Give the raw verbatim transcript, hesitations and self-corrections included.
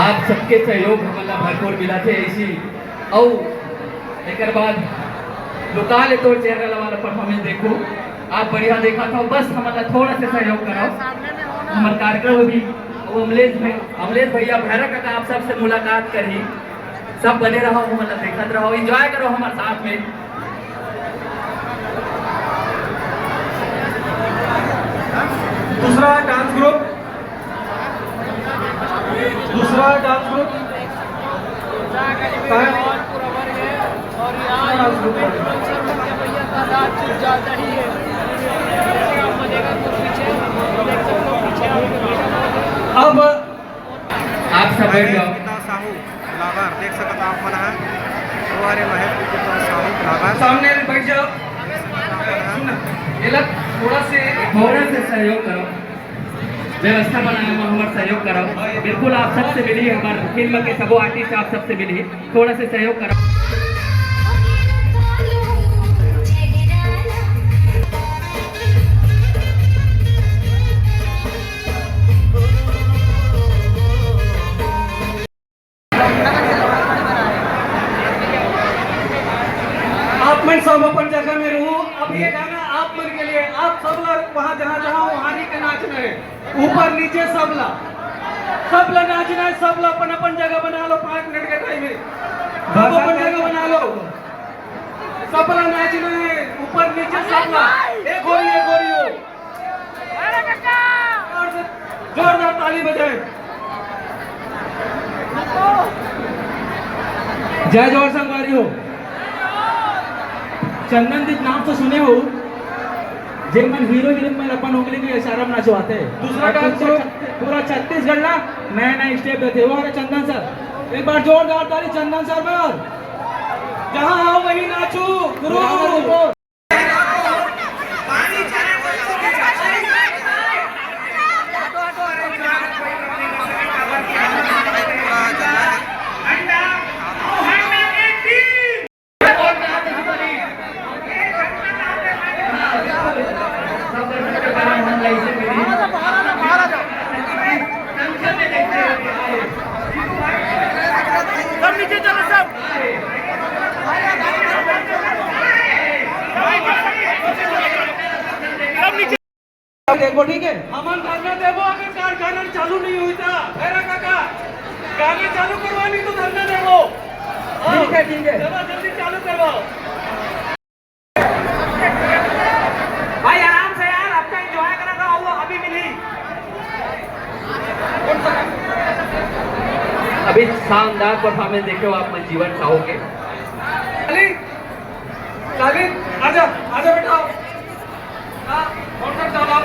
आप सबके सहयोग हमन ला भरपूर मिलत हे। ऐसी अउ एकर बाद लुका ले तोर चेहरा ला वाला परफॉर्मेंस देखो, आप बढ़िया देखत हव, बस हमन ला थोड़ा से सहयोग करव। हमर कार्यक्रम अभी वो अमलेश भाई, अमलेश भैया भैरा काका आप सबसे मुलाकात करही। सब बने रहो, हमन ला देखत रहो, एंजॉय करो हमर साथ में। दूसरा डांस ग्रुप, दूसरा डांस ग्रुप। और यहाँ डांस ग्रुप। अब आप सब बैठ जाओ। पिता साहू ब्लॉगर देख सकत आप मन ह। वो हरे महेश पिता साहू ब्लॉगर। सामने बैठ जाओ। सुन, ये लोग थोड़ा से, थोड़ा से सहयोग करो, व्यवस्था बनाए में हमर सहयोग करो। बिल्कुल आप सबसे मिली, हमर फिल्म के सबो आर्टिस्ट आप सबसे मिली, थोड़ा से सहयोग करो। आप मन सब अपन जगह में रहू। अब ये गाना आप मन के लिए, आप सब लोग वहाँ जहाँ जहाँ वहाँ रही के नाचना है, ऊपर नीचे सब ला, सब ला नाचना है, सब ला अपन अपन जगह बना लो, पाँच मिनट के टाइम है, सब अपन जगह बना लो, सब ला नाचना है, ऊपर नीचे सब ला, एक हो रही, एक हो रही हो। जोरदार ताली बजाएं। जय जोहार संगवारी हो। चंदन दीप नाम तो सुने हो, जे मन हीरो हीरोइन मन अपन उंगली के इशारा में नचवाते। दूसरा और डांस पूरा ग्रुप। छत्ती-, पूरा छत्तीसगढ़ ला नया नया स्टेप देते हो। अरे चंदन सर, एक बार जोरदार ताली चंदन सर पर। जहाँ आओ वहीं नाचो गुरु। देखो, ठीक है? हमन धरना देबो, अगर कारखाना चालू नहीं हुई था, मेरा काका, गाना चालू करवा, नहीं तो धरना देबो। ठीक है, ठीक है। चलो, जल्दी चालू करवाओ। भाई, आराम से यार, आपका एंजॉय करा था, वो अभी मिली। अभी शानदार परफॉर्मेंस देखे हो आप मन जीवन साहू के। अली, शालिन, आजा, आजा बेटा। हाँ, कौन सा चावल?